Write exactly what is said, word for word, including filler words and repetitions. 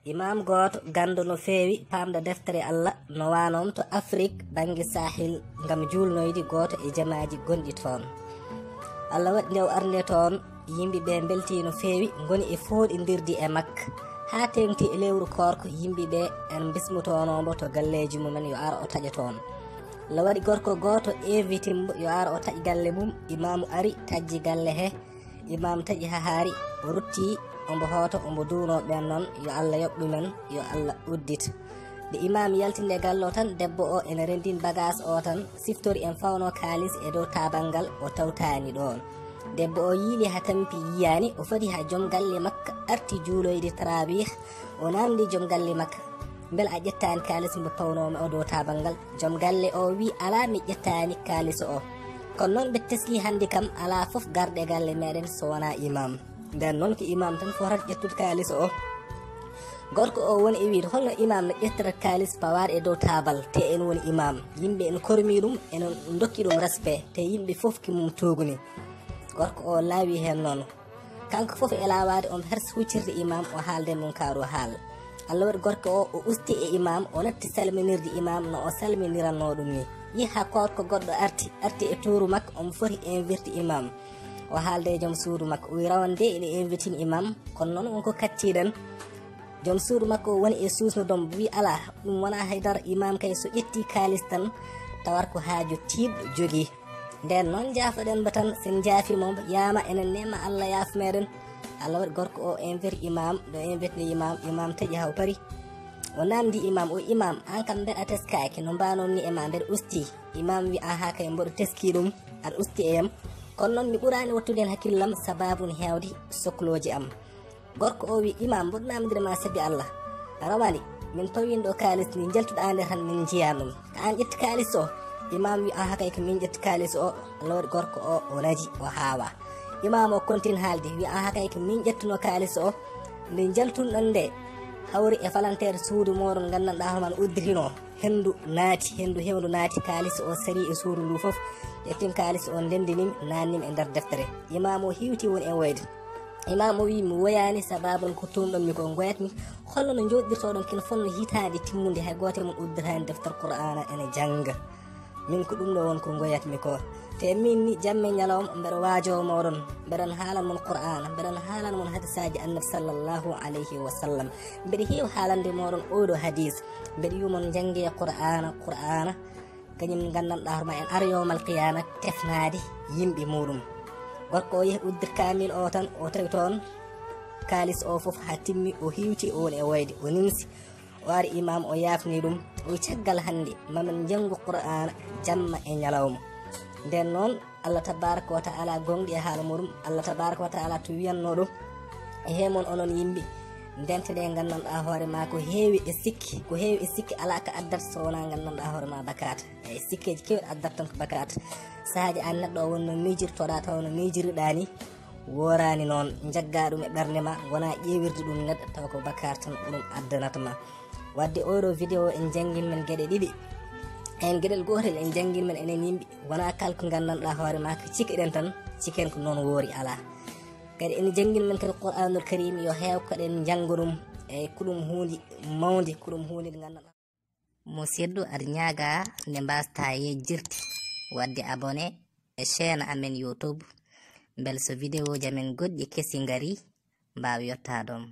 Imam gooto ganndo no feewi paamda deftere Allah no waanoom to Afrik bannge Sahil ngam juulnoyde gooto e jamaaji gonɗi toon. Allah waɗi nde o arnde toon, yimɓe ɓe mbeltii no feewi, ngoni e fooɗindirdi e makka. Haa teeŋti e lewru koorko, yimɓe ɓe en mbismotoono mbo to galleeji mumen yo ar o taƴa toon. Allah waɗi gorko gooto inviti mbo yo ar o taƴ galle mum. Imaamu ari, taƴi galle he. Imam taƴi haa haari, o rutti, ombo hoota, ombo duuno ɓeen noon, yo Allah yoɓ ɗumen, yo Allah uddit. Nde Imam yalti nde galle o tan, debbo o ene renndin bagaas o tan, siftori en fawno kaalis e dow taabal ngal, o tawtaani ɗoon. Debbo o yiili haa tampi, yiyaani, o fadi haa joom galle makka, arti juuloyde taraawih, o naamndi joom galle makka, mbela a ƴettaani kaalis mbo pawnoomi o dow taabal ngal? Joom galle o wi, alaa, mi ƴettaani kaalis o. Kono noon ɓe teski hannde kam alaa fof garɗe galle meɗen so wonaa Imam. Nden noon ko Imam tan fotata ƴettude kaalis o. Gorko o woni e wiide, holno Imam no ƴettata kaalis pawaade e dow taabal, te en woni Imam? Yimɓe en kormi ɗum, en dokki ɗum respect, te yimɓe fof ki mum tuugni. Gorko o laawi heen noon. Kanko fof e laawaade, omo hersa huccirde Imam, o haalde mum kaaru haal. Allah waɗi gorko o, o usti e Imam, o natti salminirde Imam no o salminiranno ɗum ni. Yehi haa gorko goɗɗo arti, arti e tuuru makko, omo foti invite Imam. O haalde e joom suudu makko, o wi, rawane de ene invite mi Imam, kono noon won ko kattiɗen. Joom suudu makko o woni e suusnude mo, wi, alaa, ɗum wonaa hay dara, Imam kay so ƴetti kaalis tan, tawat ko haaju tiiɗɗo jogii. Nden noon, njaafoɗen mbo tan, sen njaafiima mbo, yaama enen ne ma Allah yaaf meɗen. Allah waɗi gorko o invite Imam, ɗo invite nde Imam, Imam taƴi haa o paari. O naamndi Imam, o, Imam, aan kam mbeɗa teskaaki, no mbaanoo mi e ma mbeɗa usti. Imam wi, aha kay, mboɗo teski ɗum, aɗa usti e am. Kono noon mi ɓuraani wattude heen hakkillam, sabaabu no heewde soklooji am. Gorko o wi, Imam, mboɗo naamndira ma sabi Allah. Rawane, min pawiino ɗo kaalis ni, njaltuɗaa nde tan min njiyaa ɗum. Ko aan ƴetti kaalis o? Imam wi, aha kay, ko min ƴetti kaalis o. Allah waɗi gorko o, o naji, o haawa. Imam o continue haalde, wi, aha kay, ko min ƴettuno kaalis o. Nde njaltunɗon nde, hawri e falanteere suudu mooɗon, nganndanɗaa hoore ma no udditinoo. Henndu naati, henndu heewndu naati, kaalis o sari e suudu ndu fof. Ƴettin kaalis o, ndenndini mi, naanni mi e nder deftere. Imam o hiwti woni e woyde. Imam o wi, mi woyaani, sabaabu ko tuumɗon mi ko ngoyat mi. Holno no njooɗirtoɗon kin fof no hitaande timmunde, hay gooto e mon udditaani deftere Qur'aana ene jannga. Min ko ɗum ɗo won ko ngoyat mi ko. Te min ni jamma e ñalawma mbeɗa waajoo mooɗon, mbeɗa haalan mon Qur'aana, mbeɗa haalan mon hadisaaji Annabi sallallahu alayhi wa sallam. Mbeɗa heewi haalande mooɗon oo ɗo hadis. Mbeɗa wi mon njannge Qur'aana, Qur'aana. Kañum nganndanɗaa hoore ma en ara yowmal qiyaama tefnaade yimɓe muɗum. Gorko o yehi uddir kaamil o tan, o tawi toon kaalis o fof haa timmi, o hiwti, o woni e woyde, o nimsi. O ari Imam o yaafni ɗum, o wi caggal hannde mamin njanngu Qur'aana jamma e ñalawma. Nden noon, Allah tabaaraka wa ta'ala gonɗi e haala muɗum, Allah tabaaraka wa ta'ala to wiyanno ɗum, e he mon onon yimɓe, ndente ɗe nganndanɗaa hoore ma ko heewi e sikki, ko heewi e sikki alaa ka addat so wonaa nganndanɗaa hoore ma bakaata. E sikkeeji keewɗi addat tan ko bakaata. Sahaaji aan neɗɗo o wonno miijirtoɗaa taw no miijiriɗaa ni, wooraani noon, njaggaa ɗum e ɓernde ma, ngonaa ƴeewirde ɗum neɗɗo taw ko bakaata tan ko ɗum addanata ma. Wadde oo ɗo vidéo en janngin men geɗe ɗiɗi. Heen geɗel gootel en janngin men enen yimɓe, wonaa kala ko nganndanɗaa hoore ma ko cikiɗen tan, ciken ko noon woori alaa. Kadi en janngin men kadi Qur'aanul Kariim yo heew ko ɗen njanngo ɗum, e ko ɗum huunde mawnde, ko ɗum huunde nde nganndanɗaa. Musidɗo, aɗa ñaagaa nde mbaastaa yejjirde, waɗde abonné e chaîne amen YouTube, mbele so vidéo ji amen goɗɗi kesi ngarii, mbaawa yottaade ma.